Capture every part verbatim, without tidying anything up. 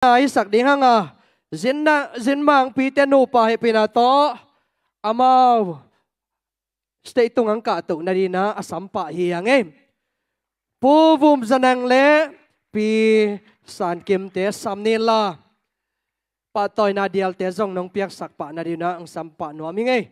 na i sak ding hang a, zinna, zinmangpite nupa hehpihna tawh amau stage tung ang kahtoh nadingin a sampah hi hang ei. Pu Vum Za Nang le Pi San Kimte sam ni la, pahtawina dialte zong nong piaksak pah nadingin a ang sampah nuam ing ei.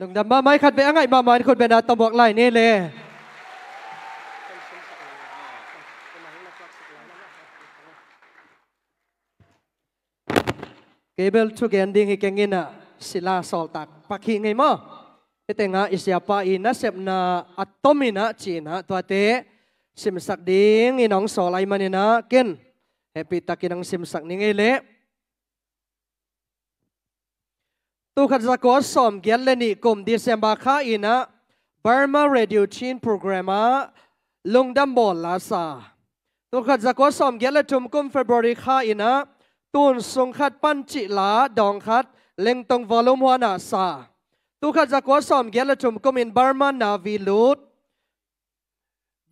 Lungdam mahmah, khat vei a ngaih mahmah in khut beng a tawh muak lai ni le. Kei bel thugen ding hi keng in a, sila sawltak pak hi ngei maw. Hih tengah i siapa i nasepna a tom in a ci in a, tuate simsak dingin hong sawl ahih manin a, ken hehpihtakin hong simsak ni ngei leh. Tulkhat zakua sawmgiat le nih kum December kha in a Burma Radio Chin program ah lungdam bawl la sa. Tulkhat zakua sawmgiat le thum kum February kha in a tun sung khat pan cih la dawng khat Lengtong Volume One ah sa. Tulkhat zakua sawmgiat le thum kum in Burma Navy lut,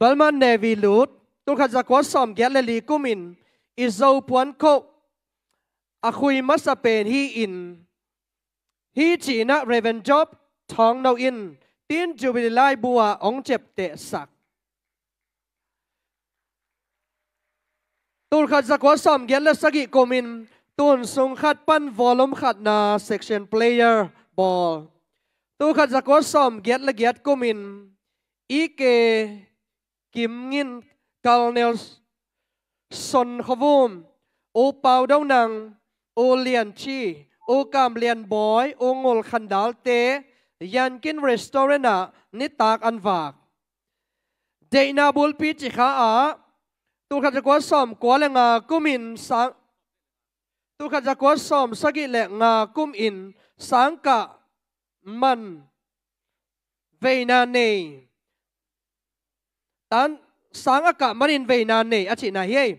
Burma Navy lut. Tulkhat zakua sawmgiat le li kum in i Zo puan khoh a khui masa pen hi in, hi ci in a Reverend Job Thawng No in Teen Jubilee laibu ah hong ciaptehsak. Tulkhat zakua sawmgiat le sagih kum in tun sung khat pan volume khatna section player bawl. Tulkhat zakua sawmgiat le giat kum in I K Kim Ngin, Colonel Son Khaw Vum, U Pau Do Nang, U Lian Ci, U Kam Lian Bawi, U Ngul Khan Dal te Yankin Restaurant ah nitak an vak. Deihna bulpi ci kha ah tulkhat zakua sawmkua le nga kum in sang, tulkhat zakua sawmsagih le nga kum in sang kah man veina nei. Tan sang a kah manin veina nei a cihna hi ei.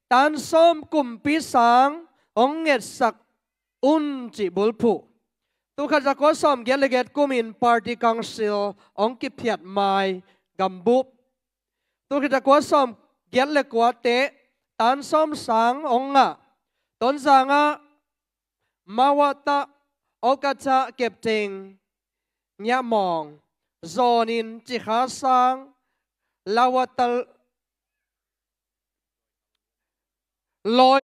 Tan sawm kumpi sang hong ngetsak un cih bulphuh. Tulkhat zakua sawmgiat le giat kum in Party Council hong kiphiat mai gambup. Tulkhat zakua sawmgiat le kua te tan sawm sang hong ngah. Tonzang ah Mawata Okata Captain Ngiah Mawng zawnin ci kha sang Lawata lawi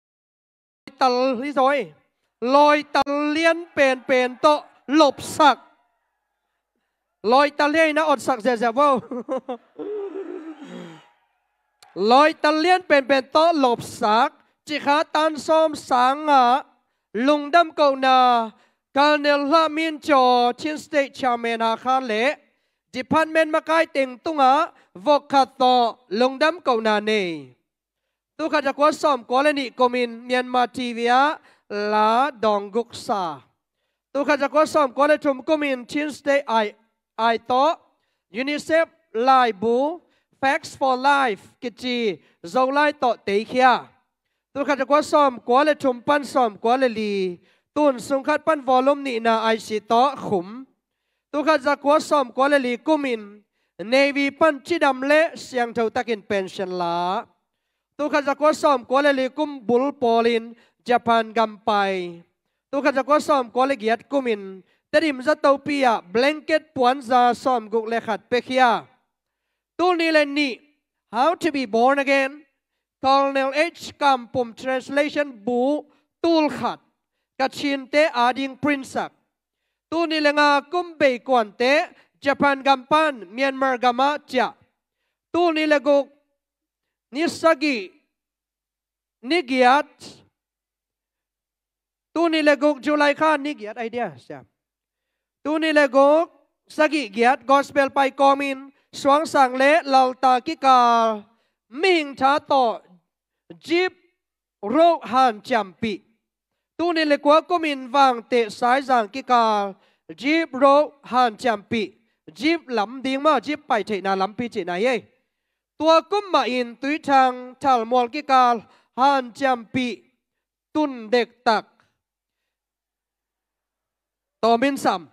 tal hi zaw ei. Lawital lian penpen tawh lopsak. Lawital lian in a otsak ziahziah vo. Lawital lian penpen tawh lopsak. Ci kha tan sawm sang ah lungdam kohna Colonel Hla Min Caw Chin State Chairman Hakha le department makai teng tungah vok khat tawh lungdam kohna nei. Tulkhat zakua sawmkua le nih kum in Myanmar T V ah la dawng guk sa. Tulkhat zakua sawmkua le thum kum in Chin State ai ai tawh, UNICEF laibu, Facts for Life kici Zolai tawh teikhia. Tulkhat zakua sawm kua le thum pan sawm kua le li, tun sung khat pan volume nihna I C tawh khum. Tulkhat zakua sawm kua le li kumin Navy pan cidam le siangtho takin pension la. Tulkhat zakua sawm kua le li kum bul pawlin Japan gam pai. Tulkhat zakua sawm kua le giat kumin Tedim zatopi ah blanket puanza sawm guk le khat pekhia. Tulni le nih, How to be Born Again, Colonel H Kampum translation bu tulkhat, Kachinte ading print sak. Tulni le nga kum beikuante Japan gam pan Myanmar gamah ciah. Tulni le guk, ni sagih, ni giat, tulni le guk July kha ni giat idea sia. Tulni le guk sagih giat gospel pai kawmin Suangsang le Lalta kikal mihing tha tawh jeep roh hanciampih. Tulni le kua kumin Vangteh Saizang kikal jeep roh hanciampih. Jeep lam ding maw, jeep pai theihna lampi cihna hi ei. Tua kum mahin Tuithang Thalmual kikal hanciampih tun dektak. Tawmin sam.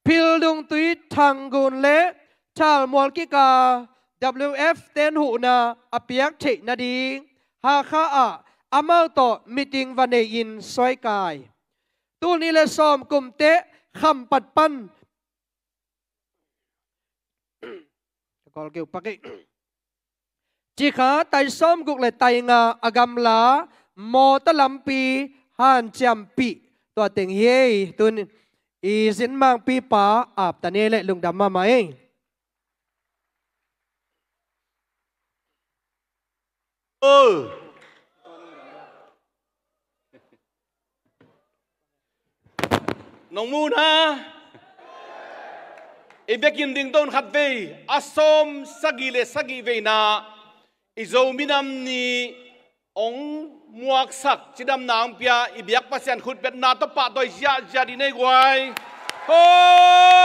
Phildung Tuithang gun le Thalmual kikal W F ten huhna a piak theih nading Hakha ah amau tawh meeting va nei-in suaikai. Tulni le sawm kumte Khampat pan Ka kawl keu pak ei. Cikha tai sawm guk le tai nga a gamla mawta lampi hanciampih tua teng hi ei. Tun i zinmangpi pa apta ni le lungdam mahmah ei. Oh. Nong mu na. I vekin ding ton khat vei a sawm sagih le sagih veina i Zo minam ni ong muaksak cidamna ong pia i biak Pasian khutbetna tawh pahtawi ziahziah dih nei guai. Hoi.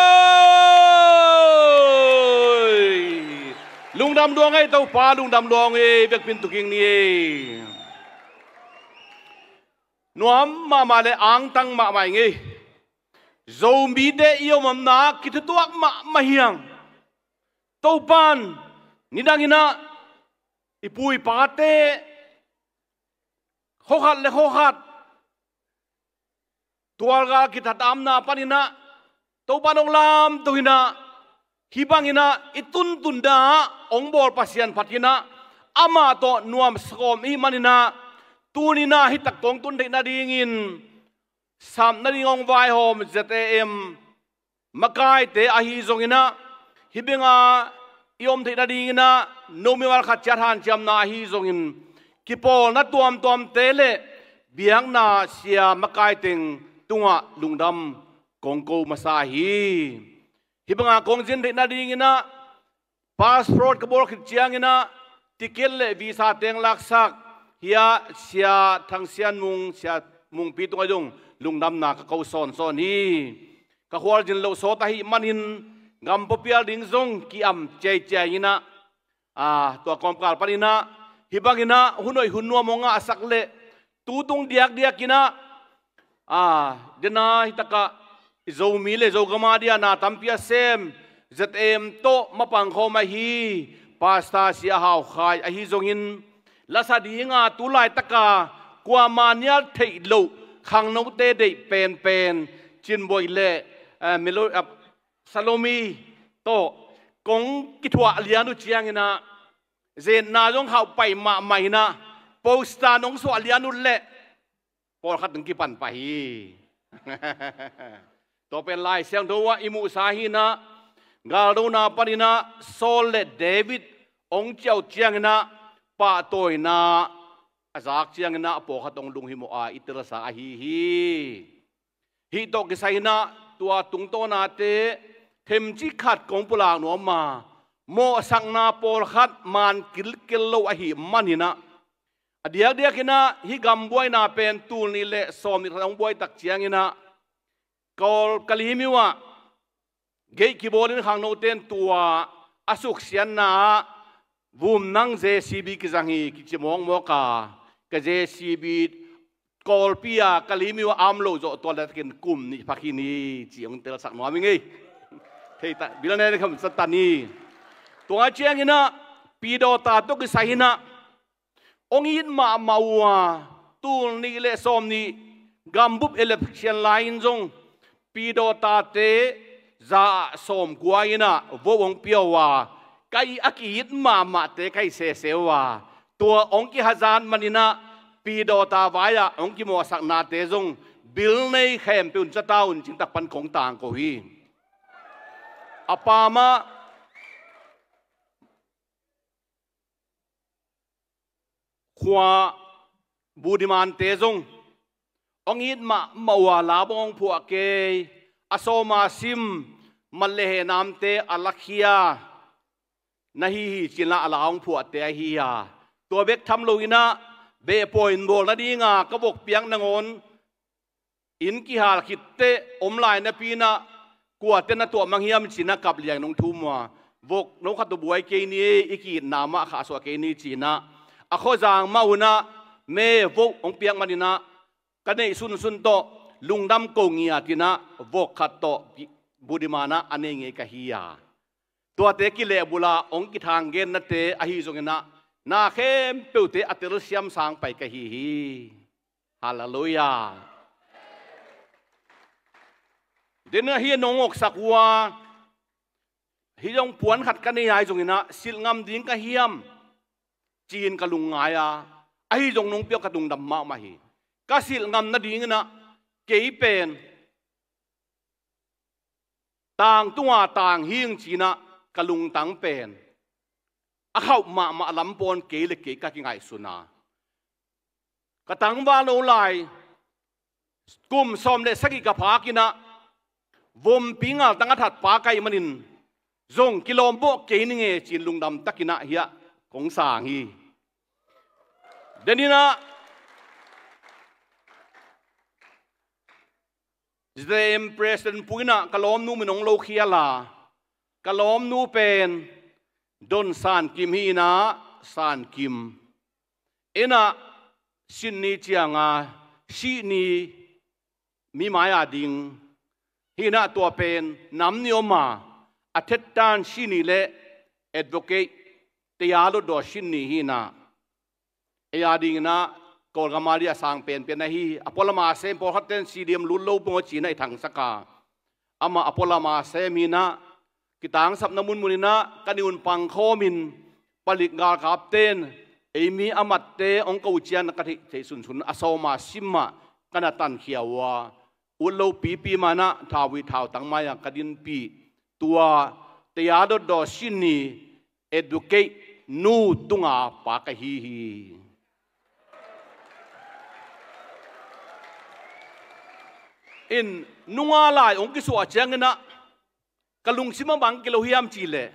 Lungdam luang ei Topa, lungdam luang ei, vekpin tuking ni ei. Nuam mahmah le angtang mahmah i ngei. Zomite i omamna kithutuak mahmah hiang. Topan nidang inah i pu i pate khokhat le khokhat tualgal kithatamna paninah Topan ong lamto hinah, hih banginah i tuntun dah ong bawl Pasian phat hinah, amah tawh nuam sawm i hih maninah tuninah hitak kong tun theih nadingin sap nading ong vaihawm Z A M makaite ahi zonginah, hih benga i om theih nadinginah no mimal khat ciat hanciamna ahi zongin kipawlna tuamtuamte le biakna sia makaiteng tungah lungdam kong ko masa hi. Hih banga kong zin theih nadinginah passport ka bawl khit cianginah ticket le visa teng laksak hia Sia Thang Sian Mung, Sia Mungpi tungah zong lungdamna ka ko sawnsawn hi. Ka khualzin loh sawt ahih manin gam puapial ding zong ki-am ciaiciai inah, a, tua kawmkal paninah hih banginah hun hoih hun nuam hong ngahsak le tutung diakdiakinah, a, dena hitakah i Zomi le Zogama dia na tampi a sem Z M tawh mapangkhawm ahi Pastor Sia Hau Khai ahi zongin lasa dinga tu laitaka kuama nial theih loh khangnote deih penpen Cinboi le, eh, Melo-, eh, Salomi tawh kong kithuah lian uh cianginah zetna zong khauh pai mahmah inah poster nong suah lian uh leh pawlkhat nong kipan pah hi. Tua pen Lai Siangtho ah i muhsa hinah galdona paninah Saul le David ong ciauh cianginah pahtawina a zak cianginah a pawlkhat ong lunghimawh a i telsa ahi hi. Hih tawh kisai inah tua tungtawnate themcik khat kong pulak nuam a, mawhsakna pawlkhat man kilkel lo ahih maninah a diakdiakinah hih gam buaina pen tul nih le sawm nih khat hong buai tak cianginah Kawl Kalimyo ah Gate kibawlin khangnote in tua a suksiatna ah vum nang J C B kizang hi kici mawkmawk a, ka J C B Kawlpi a ka lim uh a om lo zawh tua letakin kum nih pha khin hi ci hong telsak nuam ing ei. Thei ta, bil nen kham sa ta ni. Tua ciangin ah Pi Dawta tawh kisai in ah hong it mahmah uh a, tul nih le sawm nih gambup election lai-in zong Pi Dawtate za ah sawmkua in ah vote hong pia uh a, ka it, a ki-it mahmahte ka hi sese uh a, tua hong kihazat manin ah Pi Dawta vai-ah hong kimawhsaknate zong bil nei khempeuh un, cata un, cingtak pan kong tangko hi. A pamah khua Budimante zong hong it mahmah uh a, la bawng phuah kei, a sawma sim, mat le henamte a lakhia na hi hi ci-in ah a la hong phuahte ahi a. Tua bek tham loin ah behpawi in bawl nadinga ka vok piak nangawn inn kihal khitteh om lai napi-in ah kuate na tuah mang hiam ci-in ah kap liangin hong thum uh a, vok no khat uh buai kei ni, i ki-itna mah khahsuah kei ni ci-in ah a khuazang mah un ah me vote hong piak manin ah ka neih sunsun tawh lungdam ko ngiat in ah vok khat tawh Budiman ah a nei ngei ka hi a. Tuate kilehbul a hong kithang gennate ahi zongin ah na khempeuhte a telsiam sang pai ka hi hi. Halleluiah. Dena hi nong awksak uh a, hi zong puan khat ka nei ahi zongin ah silh ngam ding ka hiam ci-in ka lungngai a, ahi zong nong piak ka lungdam mahmah hi. Ka silh ngam nadingin ah kei pen tang tunga tang hing ci-in ah ka lungtang pen a khauh mahmah lam pawn kei le kei ka kingaihsun a, ka tangval no lai kum sawm le sagih ka phak in ah vompi ngaltang a thatpa ka hih manin zong kilawm bawh kei ning e ci-in lungdam takin ah hiah kong sang hi. Denin ah J M President Pu in ah ka lawmnu min hong lokhial a, ka lawmnu pen Don San Kim hi in ah, San Kim in ah Sydney cianga Sydney mi mai-a ding hi in ah, tua pen nam nih om a, a thettan Sydney le advocate Taya Lotdaw Sydney hi in ah, ei a dingin ah Kawlgam a ding a sang penpen ahi. A pualama sem pawlkhat ten C D M lut lo pong a ci-in ah i thangsak a, amah a pualama sem hi in ah kitangsapna munmun in ah ka nih un pangkhawmin palik galkapten ei mi a matte hong ko ciang ka theih theih sunsun a sawma sim ah ka na tankhia uh a, ut lo pipi mah in ah thau hi thautang mai-ah ka dinpih. Tua Taya Lotdaw Sydney advocate nu tunga pa ka hi hi. In nunga lai hong kisuah ciangin ah ka lungsim ah bang kilo hiam cih leh,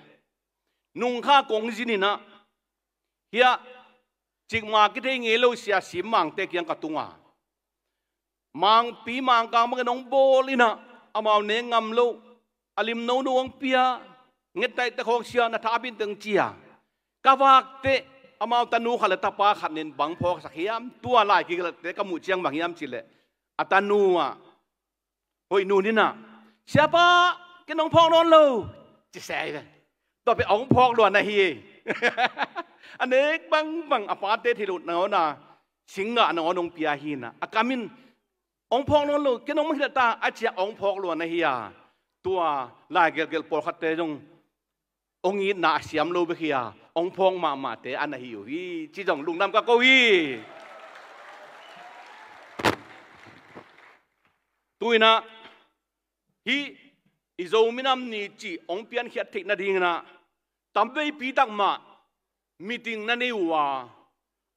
nungkha kong zin in ah hiah cikmah kithei ngei lo sia Sim Mangte kiang ka tung a, Mangpi Mangkang bangin hong bawl in ah amau nek ngam lo, a lim nono hong pia, ngettaihte khawng sia na tha a binteng cia. Ka vak teh amau tanu khat le tapa khat nin bang phawksak hiam, tua lai kigelhte ka muh ciang bang hiam cih leh, a tanu ah hoih nu nin ah, "Siapa, ken hong phawk nawn lo," ci se hi ve. Tua pen hong phawk lua na hi. A nek bangbang a pate thei loh nangawn a, singgah nangawn hong pia hi in ah, a kam in, "Hong phawk nawn lo, ken hong hilh ta," a ciah hong phawk lua na hi a. Tua lai gelhgelh pawlkhatte zong hong itna a siam lo bek hi a, hong phawk mahmahte a na hi uh hi ci zong lungdam ka ko hi. Tu in ah hih i Zo minam ni cih hong piankhiat theih nadingin ah tamveipi tak mah meeting na nei uh a,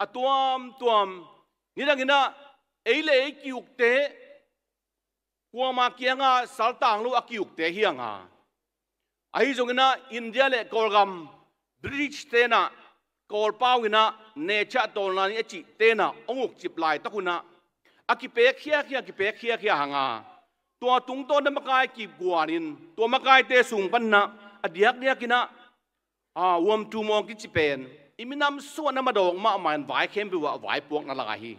a tuamtuam nidangin ah ei le ei ki-ukte, kuama kiangah saltang lo a ki-ukte hi hang a, ahi zongin ah India le Kawlgam British tenah Kawlpau in ah necha tawlna ni a cih tenah hong ukcip laitak un ah a kipek khiakhia, kipek khiakhia hang a, tua tungtawn na makai kip guanin, tua makaite sung panin ah a diakdiakin ah, a, Wamtumawng kici pen i minam suah na madawk mahmah in vai khempeuh ah vaipuak na lai hi.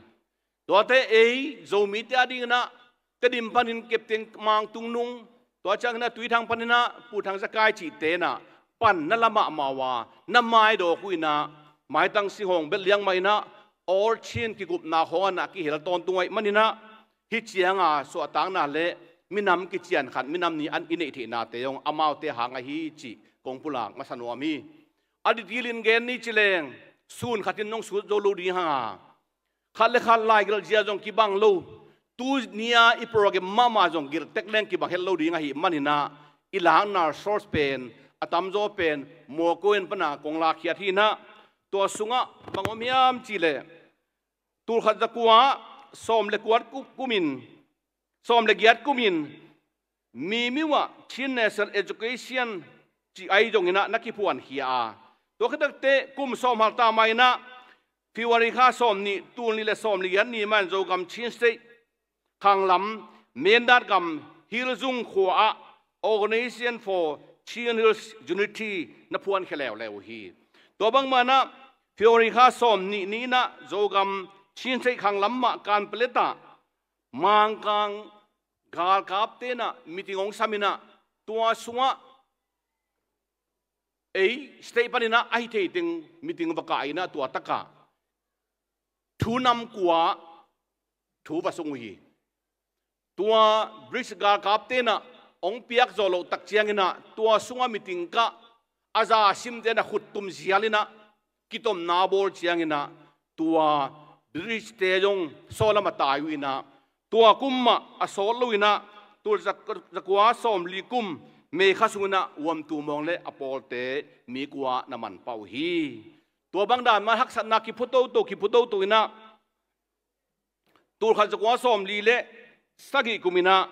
Tuate ei Zomite a dingin ah Tedim panin Kepteng Mang Tungnung, tua ciangin ah Tuithang panin ah Pu Thang Za Kai cihte in ah pan na la mahmah uh a, na maidawk uh in ah, maitang sing hong belh liang mah in ah, All Chin kikupna khawng ah na kihel tawntung ahih manin ah, hih ciang a suahtakna le minam kician khat, minam ni an i neih theihnate zong amaute hang ahi cih kong pulak masa nuam hi. A detail in gen ni ci leng, sun khat in nong sut zo lo ding hang a, khat le khat laigelh zia zong kibang lo, tuni a i program mahmah zong gelh tek leng kibang het lo ding ahih manin ah, i lakna source pen a tamzaw pen Mawkaw in pan a kong lakkhiat hi in ah, tua sungah bang om hiam cih leh, tul khat za kua sawm le kuat ku-, kumin, sawm le giat kumin, Mimiu ah Chin National Education cih ahi zongin ah na kiphuankhia a, tua khit teh kum sawm hal ta mah in ah, February kha sawm nih, tul nih le sawm le giat ni mah in Zogam Chin State khanglam Mindat gam Hilzung khua ah Organization for Chin Hills Unity na phuankhia leuleu uh hi. Tua bangmah in ah February kha sawm nih ni in ah Zogam Chin State khanglam mah Kanpetlet ah Mangkang galkapte in ah meeting hong sam in ah, tua sungah ei state panin ah ahi thei teng meeting va kah in ah, tua takah thu nam kua thu va sung uh hi. Tua British galkapte in ah hong piak zawh loh tak ciangin ah, tua sungah meeting kah, a za simte in ah khut tum zial in ah kitomna bawl ciangin ah, tua British-te zong sawlam a tai uh in ah, tua kum mah a sawt lo in ah, tul za-, za kua sawm li kum May kha sungin ah Wamtumawng le a pawlte mi kua na man pah uh hi. Tua bang dan mah haksatna kiphu toto, kiphu toto in ah, tul khat za kua sawm li le sagih kum in ah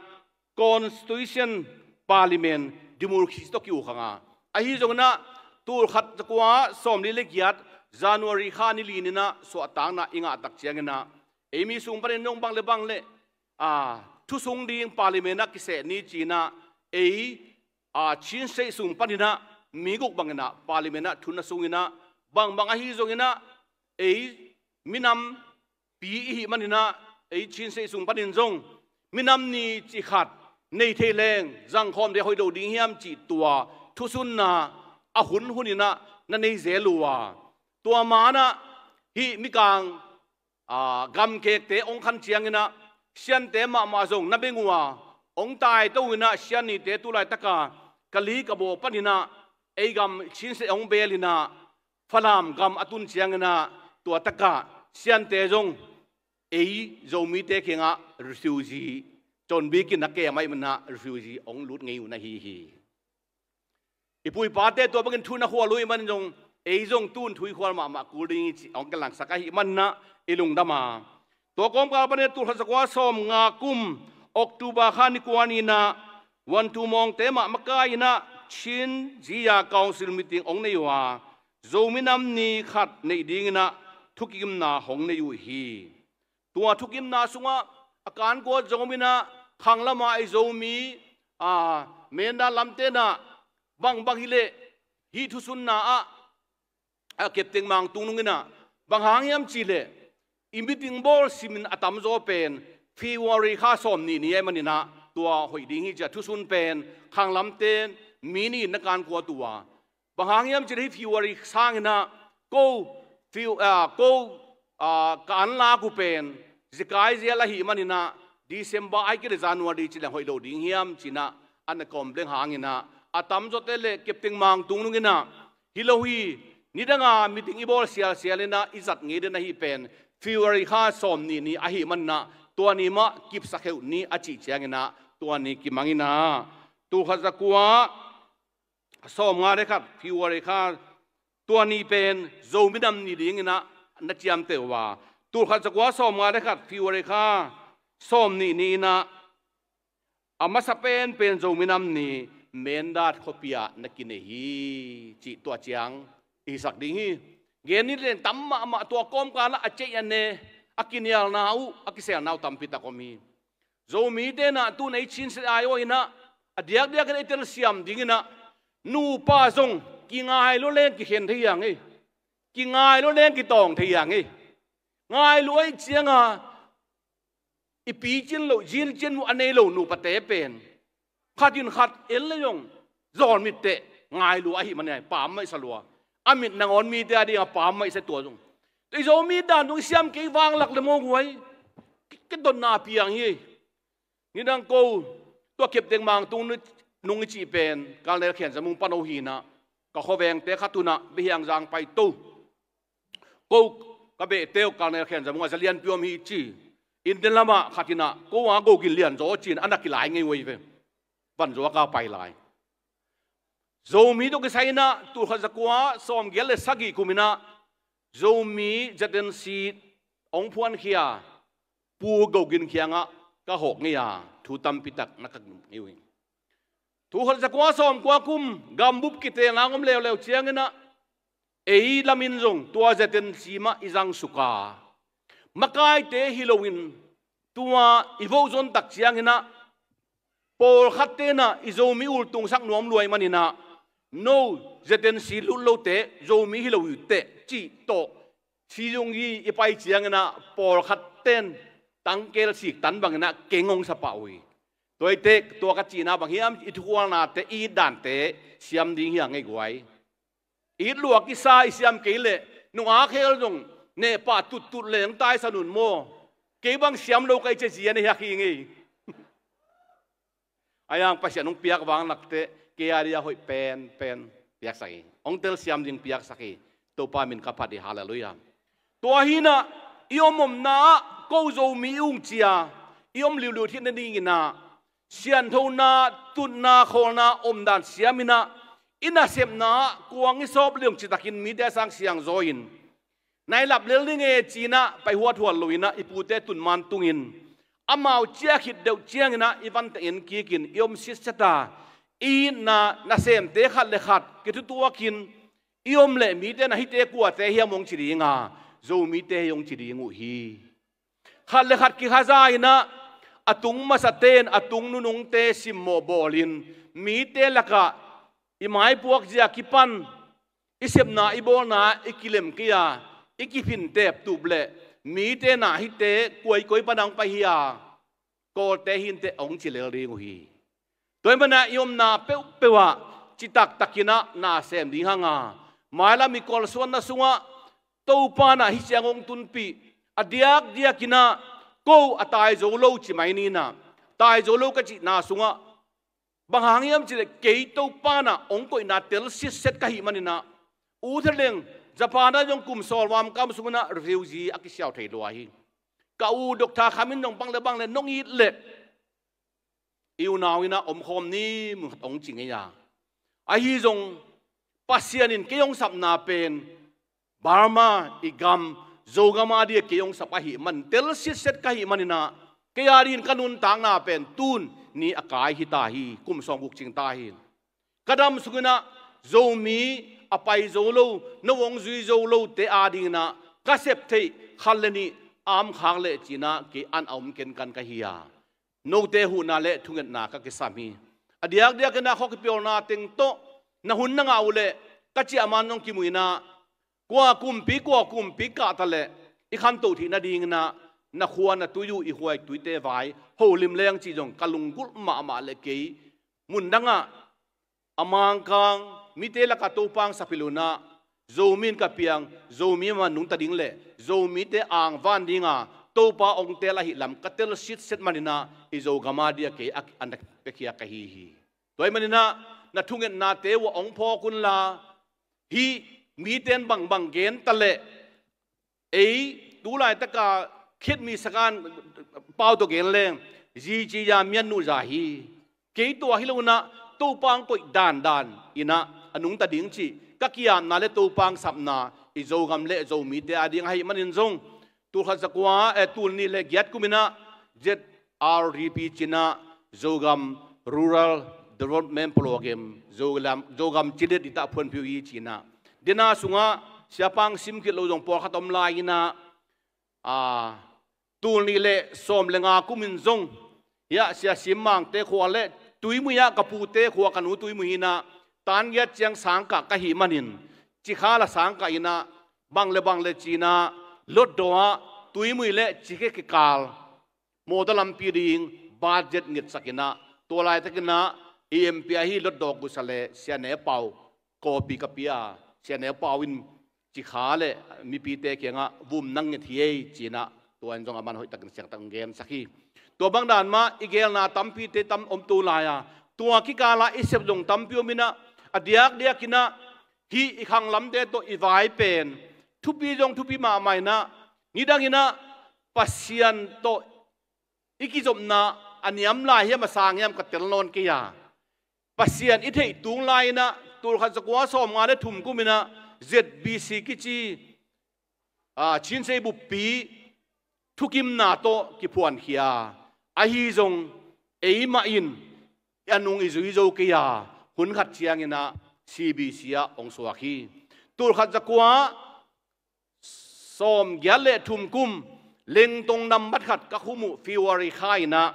Constitution, Parliament, Democracy tawh ki-uk hang a, ahi zongin ah tul khat za kua sawm li le giat January kha ni li ni in ah suahtakna i ngah tak ciangin ah, ei mi sung panin zong bang le bang le, a, thu sung ding Parliament ah kiseh ni ci in ah, ei, a, Chin State sung panin ah mi guk bangin ah Parliament ah thu na sung in ah, bangbang ahi zongin ah ei minam pi i hih manin ah, ei Chin State sung panin zong minam ni cih khat nei thei leng zangkhawm ding hoih lo ding hiam cih tua thusunna a hun hun in ah na nei zel uh a, tua man ah hih mikang, a, gamkekte hong khan ciangin ah Siante mahmah zong na beng uh a, hong taito in ah Sian nite tu laitak a Kali Kabaw panin ah ei gam Chin State hong beel in ah Falam gam a tun ciangin ah, tua takah Siante zong ei Zomite kiangah refugee, conbik in a kem ahih manin ah refugee hong lut ngei uh na hi hi. I pu i pate tua bangin thu na khual uh ahih manin zong, ei zong tu-in thu i khual mahmah kul ding hi cih hong kilangsak ahih manin ah i lungdam a. Tua kawmkal panin ah tul khat za kua sawm nga kum October kha ni kua ni in ah Wamtumawngte mah makai in ah Chin Zia Council meeting hong nei uh a, Zomi Nam Ni khat neih dingin ah thukimna hong nei uh hi. Tua thukimna sungah a kankua zong om in ah, khanglam a i Zomi, a, Mindat lamte in ah bangbang hi leh hih thusunna ah, a, Kepteng Mang Tungnung in ah, bang hang hiam cih leh i meeting bawl simin a tamzaw pen February kha sawm nih ni ahih manin ah, tua hoih ding hi ci a, thusun pen khanglamte mi nih in na kankuat uh a, bang hang hiam cih leh hih February sangin ah ko, Fe-, a, ko, a, ka anlak uh pen zekai zel ahih manin ah December ahih kei leh January ci leng hoih lo ding hiam ci in ah a na complain hangin ah, a tamzawte le Kepteng Mang Tungnung in ah, hi lo hi, nidang a meeting i bawl sialsial in ah i zat ngei den ahi pen February kha sawm nih ni ahih manin ah tua ni mah kipsak heuh ni a cih ciangin ah tua ni kimang in ah, tul khat za kua sawm nga le khat February kha tua ni pen Zomi Nam Ni dingin ah na ciamteh uh a, tul khat za kua sawm nga le khat February kha sawm nih ni in ah a masa penpen Zomi Nam Ni Mindat khuapi ah na kinei hi cih tua ciang i hisak ding hi. Gen ni leng tam mahmah, tua kawmkal ah a ceih a ne, a kinialna uh, a kiselna uh tampi tak om hi. Zomite nah tun ei Chin State aiawh inah a diakdiakin ei telsiam dinginah nupa zong kingai lua leng kikhen thei hi hang ei. Kingai lua leng kitawng thei hi hang ei. Ngai lua ih cianga i picin loh, zincin muh a nei lo nupate pen khatin khat en le zong zawn mitteh ngai lua ahi man hi, pammaih sa lua. A mit nangawn mite a dinga pammaih sa tua zong. Tua i Zomi dan zong i siam kei vanglak le maw guai. Ki-, kidotna piang hi. Nidang ko tua kepteng mangtung nung i cih pen Colonel Khen Za Mung pano hinah ka khuavengte khat unah Biahiangzang paito. Ko ka behte uh Colonel Khen Za Mung a za lianpi om hi ci. India lamah khat inah ko a gogin lian zaw cin a na kilai ngei uh hi ve. Van zuak a pai lai. Zomi tawh kisai inah tulkhat zakua sawmgiat le sagih kum inah Zomi Z N C hong phuankhia Pu Go Gin kiangah ka hawk ngei a, thu tampi tak na ka ngei uh hi. Tulkhat zakua sawmkua kum gambup kitelna hong om leuleu cianginah ei lamin zong tua Z N C mah i zangsuk a, makaite hi loin tua i vohzon tak cianginah pawlkhat tenah i Zomi ultungsak nuam lua ih maninah no Z N C lut lote Zomi hi lo uh teh cih tawh sizung hi i pai cianginah pawlkhat ten tangkel sik tan banginah keng hong sa pah uh hi. Tua ih teh tua ka cihna bang hiam, i thukhualnate, i itdante siam ding hi hang ei guai. It luak i sa i siam kei leh nungak khel zong nehpah tuttut leng taisan un maw. Kei bang siam lo ka i cia zia na hiak hi ngei. A yang Pasian hong piak vanglakte kei a dia hoih penpen piaksak hi. Hong telsiam ding piaksak hi. Topa min ka phat hi, halleluiah. Tua hinah i om omna ah ko Zomi i ung cia i om liuliu thit nadinginah sianthona, tutna, khawlna omdan siaminah i nasepna ah kuang i sawp liang citakin mite a sang siangzaw in nailap lel ding e cinah pai huathuat loinah i pute tunman tungin amau ciah khit deuh cianginah i vante en kikin i om sitset a, i itna nasemte khat le khat kithutuakin i om leh mite na hite kuate hiam hong ci dinga, Zomite hi hong ci ding uh hi. Khat le khat kikhaza inah a tung masate'n a tung nunungte simmawh bawlin mite lakah i maipuak zia kipan i sepna i bawlna i kilem kei a, i kiphin teptup leh mite na hite kuaikoi pan hong pai hi a, Kawlte hinteh hong ci lel ding uh hi. Tua ih manah i omna peuhpeuh ah citaktakinah na sem ding hanga, mailam i kolsuanna sungah Topa nah hih ciang hong tunpih a diakdiakinah ko a tai zo lo ci mai ninah, tai zo lo ka cihna sungah bang hang hiam cileh kei Topa nah hong koihna tel sitset ka hih maninah, u Thadeng Japan ah zong kum sawlwam kam sunginah refugee a kisiau thei lua hi. Ka u Doctor Kham in zong bang le bang le nong it leh i unau innah omkhawm ni mun khat hong ci ngei a. Ahi zong Pasian in kei hong sapna pen Burma i gam, Zogam a dia kei hong sap ahih man tel sitset ka hih maninah kei a dingin ka nuntakna pen tun ni a kai hi ta hi, kum sawmguk cing ta hi. Ka dam sunginah Zomi a pai zo lo, no hong zui zo lote a dinginah ka sep theih khat le nih a om khak leh cinah kei an a om kenkan ka hi a, note huhna le thungetna ka kisam hi. A diakdiakinah khua kipiawlna teng tawh na hun na ngah uh leh ka ciahman zong kimuh inah kua kumpi kua kumpi kahta leh i khantoh theih nadinginah na khua na tui uh i huai tuite vai holim leng cih zong ka lunggulh mahmah leh kei mundangah a Mangkang mite lakah Topa hong sap hilh unah Zomi in ka piang, Zomi mah nungta ding leh Zomite angvan dinga Topa hong tel ahih lam ka tel sitset maninah i Zogam a dia kei a, a na piakhia ka hi hi. Tua ih maninah na thungetnate uh ah hong phawk unla, hih mite in bangbang gen ta leh ei tu laitaka khit mi sakan pau tawh gen leng zi ci ya mian nuh za hi. Kei tua hi lo unah Topa hong koih dandan innah a nungta ding cih ka kiamna le Topa hong sapna i Zogam le Zomite a ding ahih manin zong tul khat zakua, eh, tul nih le giat kum innah Z R D P cinah Zogam Rural Development Program, Zogam, Zogam cidet itah phuanphiu hi cinah. Dena sungah siapa hong sim khit lo zong pawlkhat om lai innah, a, tul nih le sawm le nga kum in zong hiah Sia Sim Mangte khua le Tuimui ah ka pute khua, ka nu Tuimui hi-in ah, tan giat ciang sangkah ka hih manin, cikha la sangkah in ah, bang le bang le ci-in ah, Hlutdaw ah Tuimui le Cikhe kikal mawtaw lampi ding budget ngetsak in ah, tua laitakin ah i M P ahi Hlutdaw Gusa le Sia Ne Pau kawpi ka pia. Sia Ne Pau in cikha le mipite kiangah vum nang nget hi ei ci-in ah, tua in zong aman hoihtakin siangtakin gensak hi. Tua bang dan mah i gelna tampite tam om tu lai-a, tua kikal ah i sep zong tampi om in ah, a diakdiakin ah hih i khanglamte tawh i vai pen thupi zong thupi mahmah in ah, nidangin ah Pasian tawh i kizopna a niam lai hiam, a sang hiam ka tel nawn kei a, Pasian i theih tung lai-in ah, tul khat za kua sawmnga le thum kum in ah Z B C kici, a, Chinsei buppi thukimna tawh kiphuankhia. Ahi zong eimah in a nung i zui zo kei a, hun khat ciangin ah C B C ah hong suak hi. Tul khat za kua sawmgiat le thum kum, Lengtong nambat khat ka khum uh February kha in ah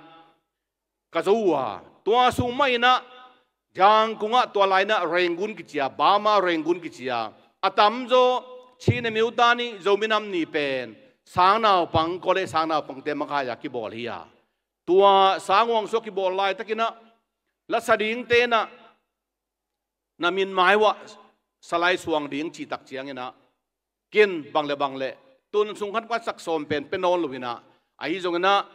ka zo uh a, tua sung mah in ah Zangkung ah, tua lai-in ah Rangoon kici a, Burma Rangoon kici a, a tamzaw Chin Myo Tha Ni, Zomi Nam Ni pen sangnaupang, college sangnaupangte makai-a kibawl hi a, tua sanghuang sung ah kibawl laitakin ah, la sa dingte in ah na min mai uah salai suang ding cih tak ciangin ah, ken bang le bang le tun sung khat khat sak sawm pen pia nawn lo in ah, ahi zongin ah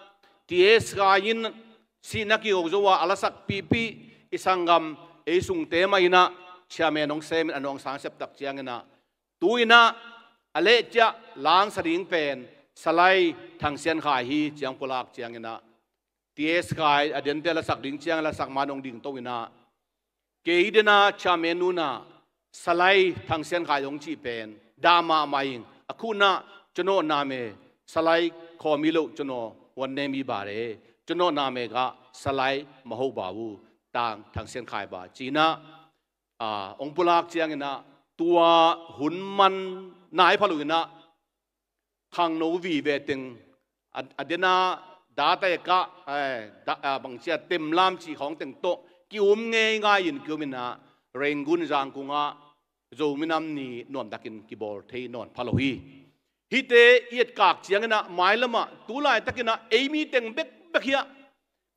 T S Khai in sihna kiho zo a, a lasak pihpih i sanggam, ei sungte mah in ah chairman hong sem in, a nawngsang sep tak ciangin ah, tu-in ah a leh ciah langsa ding pen Salai Thang Sian Khai hi ci-in pulak ciangin ah, T S Khai a dente lasak ding ciang, lasak man hong dingto in ah, kei den a chairman nu in ah Salai Thang Sian Khai hong cih pen dah mahmah ing. A khut in ah ကျွန်တော်နာမည် Salai Khaw Milo, ကျွန်တော် ဝန်ထမ်းကြီးပါပဲ, ကျွန်တော်နာမည်က Salai Maho Ba, Thang Sian Khai ပါ ci-in ah, a, hong pulak ciangin ah, tua hun man nai pha lo in ah, khangno vive teng, a, a den a data ka, eh, da, a, bangci a temlam cih khawng teng tawh ki-um ngeingai in ki-um in ah, Rangoon Zangkung ah Zomi Nam Ni nuamtakin kibawl thei nawn pha lo hi. Hihte i etkak ciangin ah, mailam ah tu laitakin ah ei mi teng bekbek hi a,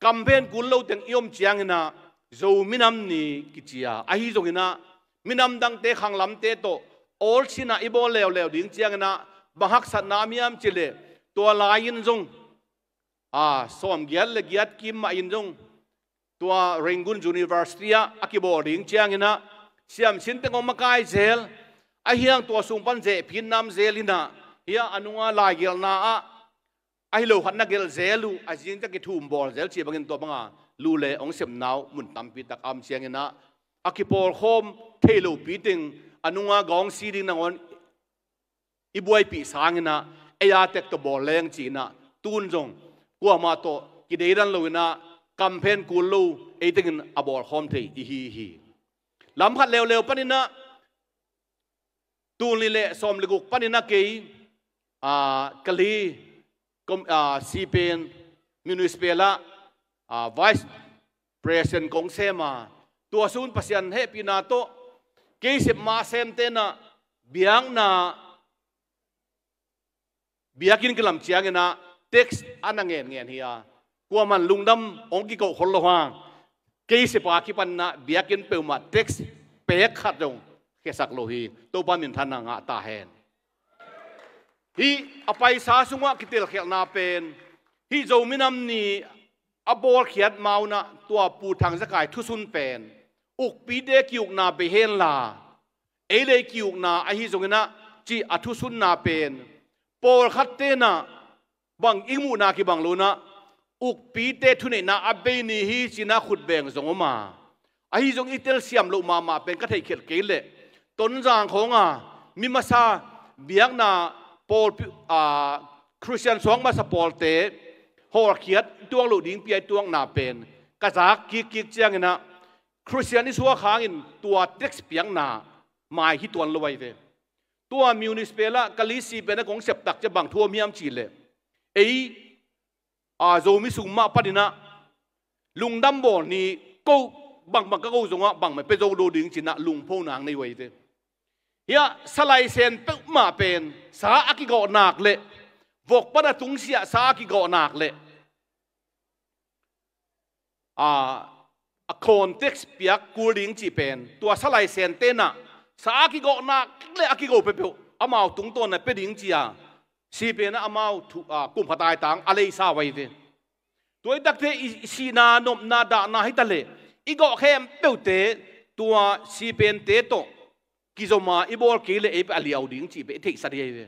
kamphen kul lo teng i om ciangin ah Zomi Nam Ni kici a, ahi zongin ah minam dangte khanglamte tawh awlsin ah i bawl leuleu ding ciangin ah, bang haksatna om hiam cih leh, tua lai-in zong, a, sawmgiat le giat kim mah in zong, tua Rangoon University ah a kibawl ding ciangin ah, siamsin teng hong makai zel, ahi hang tua sung pan zehphin nam zel in ah, hiah a nunga laigelhna ah, ahi lo khat na gelh zel uh, a zing ciang kithum bawl zel cih bangin, tua banga lu le hong sepna uh mun tampi tak a om ciangin ah, a kipawlkhawm thei lopi teng, a nunga gawng si ding nangawn i buaipih sangin ah, ei a tek tawh bawl leng ci-in ah, tun zong kuamah tawh kideidan lo in ah, kamphen kul lo, ei tengin a bawlkhawm thei i hi hi. Lam khat leuleu panin ah, tul nih le sawm le guk panin ah kei, a, Kali kom-, a, C P M Municipal ah, a, Vice President kong sem a, tua sung Pasian hehpihna tawh kei sep mah semte in ah, biakna, biakinn kilam ciangin ah tax a na ngenngen hi a, kuaman lungdam hong kikoh khol lo hang, kei sep a kipan in ah biakinn peuhmah tax pek khat zong khiasak lo hi. Topa minthanna ngah ta hen. Hih a paisa sungah kitelkhialhna pen, hih Zomi Nam Ni a bawlkhiat ma-un ah, tua Pu Thang Za Khai thusun pen, ukpite ki-ukna bei henla, ei le ei ki-ukna ahi zongin ah, cih a thusunna pen, pawlkhatte in ah bang i muhna kibang lo in ah, ukpite thuneihna a bei ni hi ci-in ah khut beng zong om a, ahi zong i telsiam loh mahmah pen ka theihkhelh kei leh, Tonzang khawng a mi masa biakna pawl, a, Khristian suak masa pawlte hawlkhiat i tuak loh ding pi-a i tuakna pen ka zak kikkik ciangin ah, Khristian i suak hangin tua tax piakna mai hi tuan lo ahi ve. Tua municipal ah Kali C P M ah kong sep tak ciang bang thu om hiam cih leh, ei, a, Zomi sung mah panin ah lungdam bawl ni, ko bangbang ka ko zongah bangmah pia zo lo ding ci-in ah lungphonak nei uh hi ve. Hiah sa laisen peuhmah pen sa a kigawh nak le vok pan a tungsiah sa a kigawh nak le a, a context piak kul ding cih pen tua sa laisen tenah sa a kigawh nak le a kigo peuhpeuh amau tungtawn a pia ding ci-a si pen ah amau thu, a, kum khat aitang a leisa uh ahi ve. Tua i takte i, i sihna nopna dahna hi ta leh i gawh khempeuhte tua si pente tawh kizoma i bawl kei le ei peuh a liau ding cih peuh i theihsa ding ahi ve.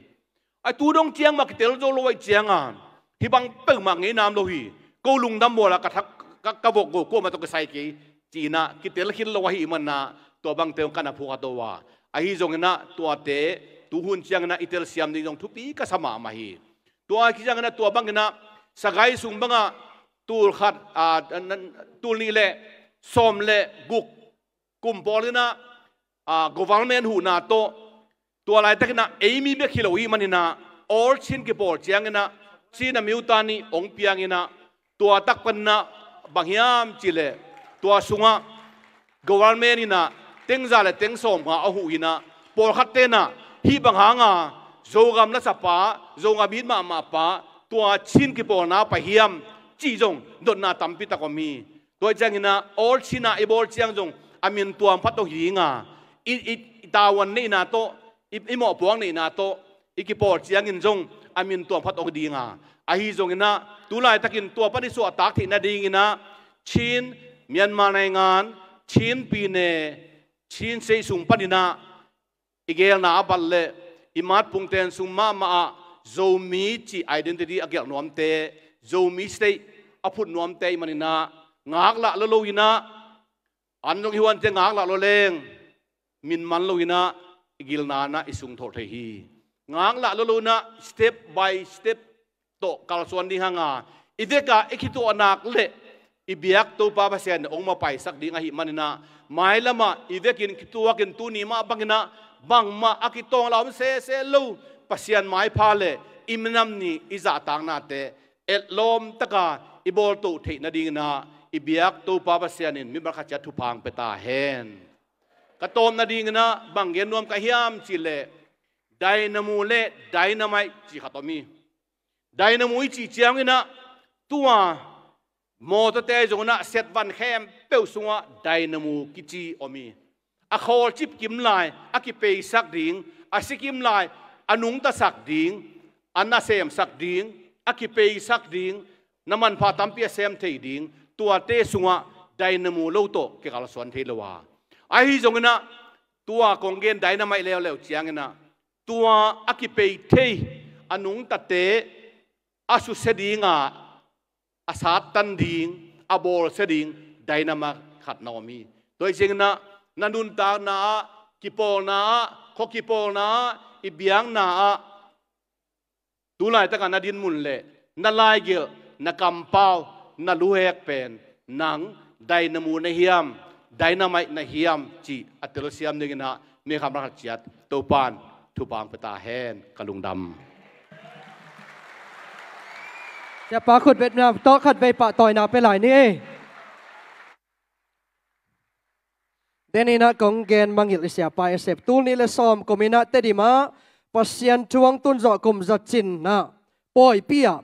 A tu dong ciang mah kitel zo lo ahih cianga hih bang peuhmah ngei nam lo hi. Ko lungdam bawl a ka thak, ka, ka vok go kuamah tawh kisai kei ci-in ah kitel khit lo ahih manin ah tua bangte hong ka na phuak a to a. Ahi zongin ah tuate tuhun ciangin ah i telsiam ding zong thupi ka sa mahmah hi. Tua ahi ciangin ah tua bangin ah sagai sung bangah tul khat, a, nan, tul nih le sawm le guk kum pawl in ah, a, government huhna tawh tua laitakin ah ei mi bek hi lo ahih manin ah All Chin kipawl ciangin ah Chin a miuta nih hong piangin ah tua tak panin ah bang hiam cih leh tua sungah government in ah teng za le teng sawmnga a huh in ah pawlkhat ten ah hih bang hanga Zogam lasapa, Zogam it mahmahpa tua Chin kipawlna pai hiam cih zong dotna tampi tak om hi. Tua hi ciangin ah All Chin ah i bawl ciang zong a min tuam phat aw hi ding a, i, i, i tavuan neihna tawh, i, i mawhpuak neihna tawh i kipawl ciangin zong a min tuam phat aw hi ding a. Ahi zongin ah tu laitakin tua pan i suahtak theih nadingin ah Chin, Myanmar naingan, Chin pine, Chin sei sung panin ah i geelna a bat le i matpungten sung mahmah ah Zomi cih identity a gelh nuamte, Zomi state a phut nuamte ahih manin ah ngaklah lo lo in ah an zong i huante ngaklah lo leng min man lo in ah i gilna in ah i sung thawh thei hi. Ngaklah lo lo in ah step by step tawh kalsuan ding hanga i vekah i khituah nak le i biak Topa Pasian in hong mapaisak ding ahih manin ah mailamah i vekin kituakin tuni mah bangin ah bangmah a kitawng la om sese lo Pasian maipha le i minam ni i zahtaknate etlawm taka i bawltoh theih nadingin ah i biak Topa Pasian in mimal khat ciat thupha hong pia ta hen. Ka tawp nadingin ah bang gen nuam ka hiam cih leh dynamo le dynamite cih khat om hi. Dynamo i cih ciangin ah tua mawtawte zongin ah setvan khempeuh sungah dynamo kici om hi. A khawlcip kim lai a kipeisak ding, a si kim lai a nungtasak ding, a nasemsak ding, a kipeisak ding, na manpha tampi a sem thei ding, tuate sungah dynamo lo tawh kikalsuan thei lo a. Ahi zongin ah tua kong gen dynamite leuleu ciangin ah tua a kipei thei a nungtate a susia dinga a sattan ding, a bawlsia ding dynamite khat na om hi. Tua hi ciangin ah na nuntakna ah, kipawlna ah, khua kipawlna ah, i biakna ah, tu laitakah na dinmun le na laigelh, na kampau, na luhek pen nang dynamo na hiam, dynamite na hiam cih a telsiam dingin ah mi khat ciat Topa'n thupha hong pia ta hen. Ka lungdam. Siapa khutbetna tawh khatvei pahtawina pia lai ni ei. Deninah kong gen mangngilh i siapa i sep tul nih le sawm kuminah Tedim ah Pasian thu hong tun zawh kum za cinah pawipi ah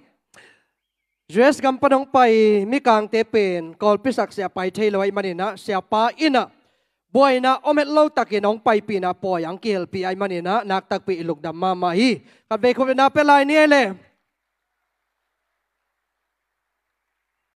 U S gam pan hong pai mikangte pen kawlpi sak siapa hi thei lo ahih maninah siapa innah buaina om het lo takin hong paipihna pawi ang kihelpih ahih maninah naktakpi i lungdam mahmah hi. Khatvei khutbetna pia lai ni ei le.